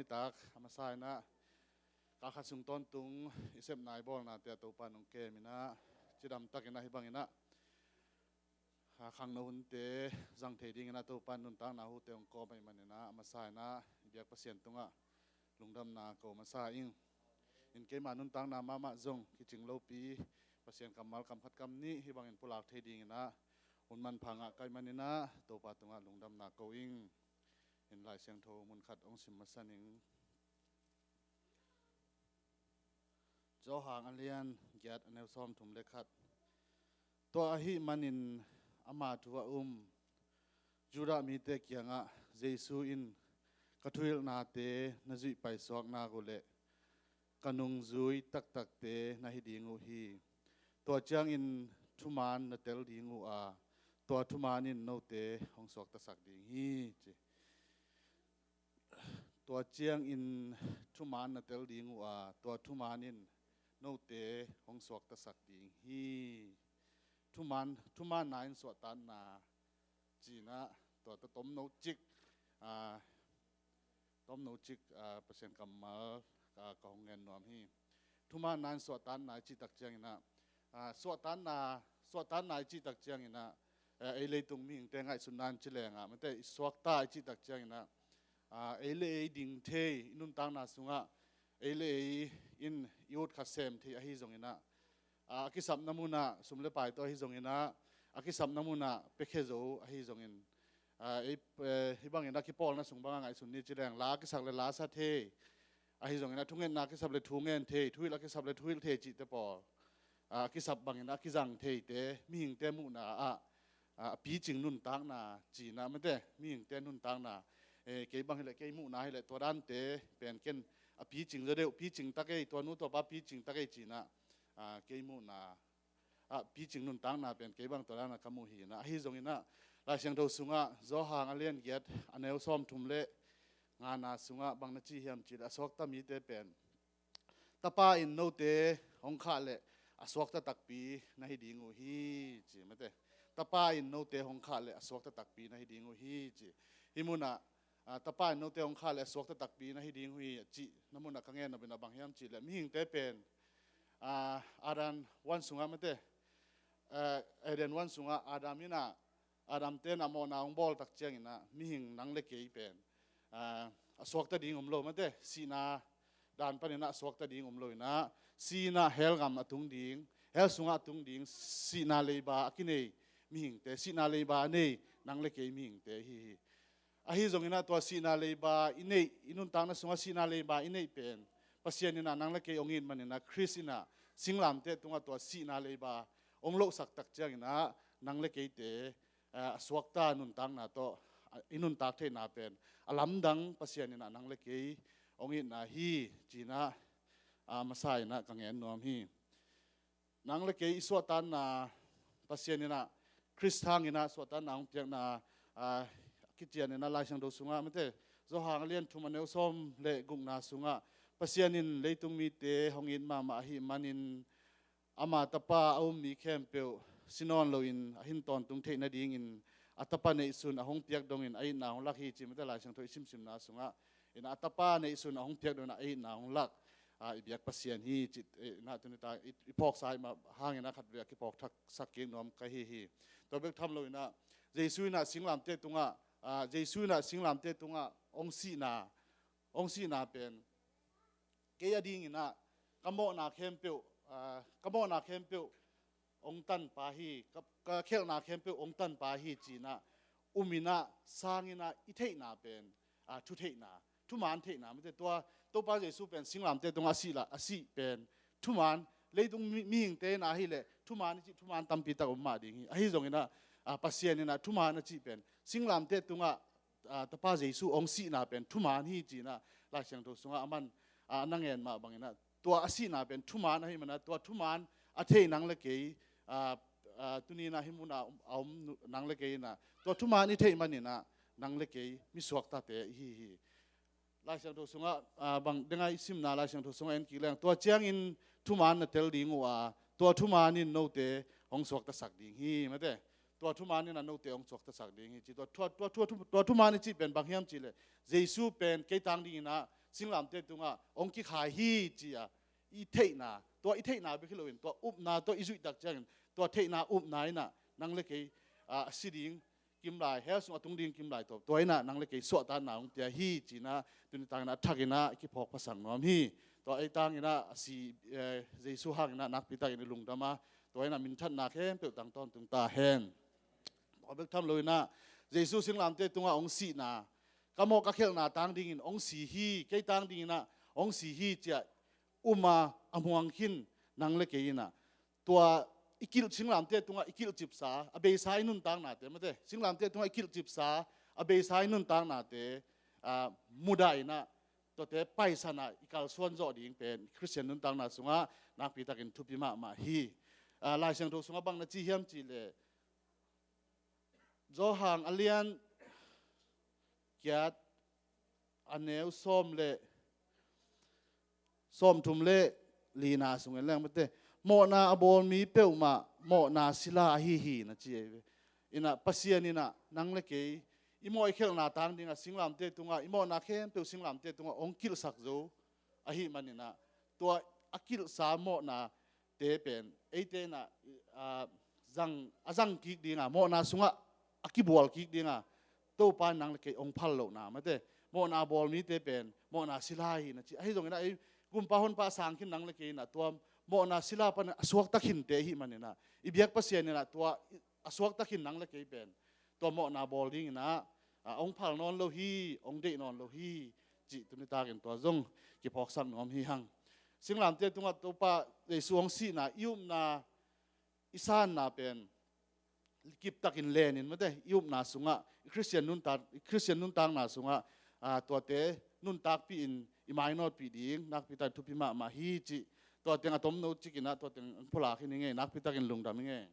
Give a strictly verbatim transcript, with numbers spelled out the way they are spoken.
Nitak a masa in ah, kal khat sung tawntung i sepna i bawlnate ah Topa in hong kem in ah, cidam takin ah hih bangin ah, a, khangno hunte zang thei dingin ah Topa in nuntakna hute hong kawm ahih manin ah, a masa in ah i biak Pasian tungah lungdamna ko masa ing. In keima nuntakna mahmah zong kicing lopi, Pasian kammal kam khat kam nih hih bangin pulak thei dingin ah hun manpha ngah ka hih manin ah Topa tungah lungdamna ko ing. In Lai Siangtho mun khat hong sim masa ning. Johan a lian giat, a neu sawmthum le khat. Tua ahih manin ama thu a um Judah mite kiangah Jesu in, "Ka thuhilhnate na zuih paisuak nak uh leh ka nungzui taktakte na hi ding uh hi. Tua ciangin thuman na tel ding uh a, tua thuman in note hong suaktasak ding hi," ci. "Tua ciangin thuman na tel ding uh a, tua thuman in note hong suaktasak ding hi." Thuman, thumanna in suahtakna ci-in ah, tua tawh tomno cik, a, tomno cik, a, Pasian kammal, a, ka hong ngen nuam hi. Thumanna in suahtakna i cih tak ciangin ah, a, suahtakna, suahtakna i cih tak ciangin ah, a, ei leitung mihingte ngaihsutna in ci leng ah, mate, i suakta i cih tak ciangin ah, a, ei le ei ding thei, i nuntakna sungah ei le ei in i ut kha sem thei ahi zongin ah, a, a kisapna munah sum le pai tawh ahi zongin ah, a kisapna munah piakhia zo ahi zongin, a, ei, eh, hih bangin a kipawlna sung bangah ngaihsun ni ci leng, la a kisak le la sa thei, ahi zongin ah thungetna a kisap le thu ngen thei, thuhilh a kisap le thuhilh thei cihte pawl, a, a kisap bangin a kizang theite, mihingte muhna ah, a, a picing nuntakna ci-in ah, mate, mihingte nuntakna, eh, kei bang hileh, kei muhna hileh, tua dante pen ken a picing zaw deuh, picing ta kei, tua nu tua pa picing ta kei ci-in ah, a, kei muhna, a, picing nuntakna pen kei bang tua dan ah ka muh hi-in ah. Ahi zongin ah, Lai Siangtho sungah Johan a lian giat, a neu sawmthum le ngana sungah bang na ci hiam cih leh, a suakta mite pen, "Tapa in note hong khah leh a suakta takpi na hi ding uh hi," ci, mate. "Tapa in note hong khah leh a suakta takpi na hi ding uh hi," ci. Hih munah, a, "Tapa in note hong khah leh a suakta takpi na hi ding uh hi," a cihna munah ka ngen nop in ah bang hiam cih leh, mihingte pen, a, Adam huan sungah, mate, a, Eden huan sungah Adam in ah, Adam ten a mawhna hong bawl tak ciangin ah, mihing nang le kei pen, a, a suakta ding om lo, mate, sihna dan panin ah a suakta ding om lo in ah, si-in ah hell gam a tung ding, hell sungah a tung ding, sihna leiba a kinei mihingte, sihna leiba a nei nang le kei mihingte hi hi. Ahi zongin ah tua sihna leiba i neih, i nuntakna sungah sihna leiba i neih pen Pasian in ah nang le kei hong it manin ah, Khrist in ah singlamteh tungah tua sihna leiba hong lohsak tak ciangin ah, nang le keite, a, a suakta nuntakna tawh, a, i nuntak theihna pen a lamdang Pasian in ah nang le kei hong itna hi ci-in ah, a, masa in ah ka ngen nuam hi. Nang le kei i suahtakna, Pasian in ah Khrist hangin ah suahtakna hong piakna, a, kician in ah Lai Siangtho sungah, mate, Johan a lian thum, a neu sawm le gukna sungah, Pasian in leitung mite hong it mahmah ahih manin, ama Tapa a um mi khempeuh si nawn loin a hin tawntung theih nadingin a Tapa neihsun a hong piak dongin a itna hong lak hi, ci, mate, Lai Siangtho i simsimna sungah. In ah a Tapa neihsun a hong piak dongin a itna hong lak, a, i biak Pasian hi, ci, eh, in ah tuni ta i, i phawksa ahih mah hangin ah khatvei a kiphawk thaksak kik nuam ka hi hi. Tua bek tham loin ah, Jesu in ah singlamteh tungah, a, Jesu in ah singlamteh tungah hong sihna, hong sihna pen kei a dingin ah ka mawhna khempeuh, a, ka mawhna khempeuh hong tanpa hi, ka, ka khelhna khempeuh hong tanpa hi ci-in ah, um in ah, sang in ah i theihna pen, a, thu theihna, thuman theihna, mate, tua Topa Jesu pen singlamteh tungah a sih lah, a sih pen thuman, leitung mi, mihingte in ah ahih leh thuman i cih thuman tampi tak om mah ding hi. Ahi zongin ah, a, Pasian in ah thuman a cih pen singlamteh tungah, a, Tapa Jesu hong sihna pen thuman hi ci-in ah Lai Siangtho sungah a man, a, na ngen mah bangin ah, tua a sihna pen thuman ahih manin ah, tua thuman a thei nang le kei, a, a, tuni in ah hih munah a om nang le kei in ah, tua thuman i theih manin ah nang le kei mi suaktate i hi hi. Lai Siangtho sungah, a, bang ding a i simna, Lai Siangtho sungah en kik leng, tua ciangin thuman na tel ding uh a, tua thuman in note hong suaktasak ding hi, mate. Tua thuman in ah note hong suaktasak ding hi, ci. Tua, tua, tua, tua, tua thuman i cih pen bang hiam cih leh, Jesu pen kei tang dingin ah singlamteh tungah hong kikhai hi ci-a i theihna, tua i theihna bek hi loin tua upna, tua i zuih tak ciangin tua theihna upna in ah nang le kei, ah, a si ding kimlai, hell sung a tung ding kimlai tawh tua in ah nang le kei suahtakna hong pia hi ci-in ah tuni tangin ah a thakin ah i kiphawk phasak nuam hi. Tua ei tangin ah a si, eh, Jesu hangin ah nakpi takin i lungdam a, tua in ah minthanna khempeuh tang tawntung ta hen. Tua bek tham loin ah Jesu singlamteh tungah hong sihna, ka mawh ka khelhna tang dingin hong si hi, kei tang dingin ah hong si hi ci-a um a, a muang khin nang le kei in ah tua i kilh, singlamteh tungah i kilhcipsa, a beisa i nuntaknate, mate, singlamteh tungah i kilhcipsa, a beisa i nuntaknate, ah, mudah in ah tuate paisan ah i kalsuan zawh ding pen Khristian nuntakna sungah nakpi takin thupi mahmah hi. Ah, Lai Siangtho sungah bang na ci hiam cih leh, Johan a lian giat, a neu sawm le, sawmthum le lina sungin leng, mate, mawhna a bawl mi peuhmah mawhna sila ahi hi, na ci ei ve. In ah Pasian in ah nang le kei i mawh i khelhna tang dingah singlamteh tungah, i mawhna khempeuh singlamteh tungah hong kilhsak zo ahih manin ah tua a kilhsa mawhna te pen eite in ah, ah, zang, a zang kik dinga, mawhna sungah a kibual kik dinga Topa in nang le kei hong phal lohna, mate, mawhna bawl mite pen mawhna sila hi, na ci. Ahi zongin ah ei gumpa honpa a sang khin nang le kei in ah tua mawhna sila pan a suakta khinte ahih manin ah i biak Pasian in ah tua a suakta khin nang le kei pen tua mawhna bawl dingin ah, ah, hong phal nawn lo hi, hong deih nawn lo hi cih tuni takin tua zong kiphawksak nuam hi hang. Singlamteh tungah Topa Jesu hong sihna, i upna, i sanna pen kiptakin lenin, mate, i upna sungah, i Khristian nuntak, i Khristian nuntakna sungah, ah, tuate nuntakpih in i mainawtpih ding nakpi takin thupi mahmah hi cih tua teng a tomno cikin ah tua teng ang phulak hi ning ei, nakpi takin lungdam ing ei.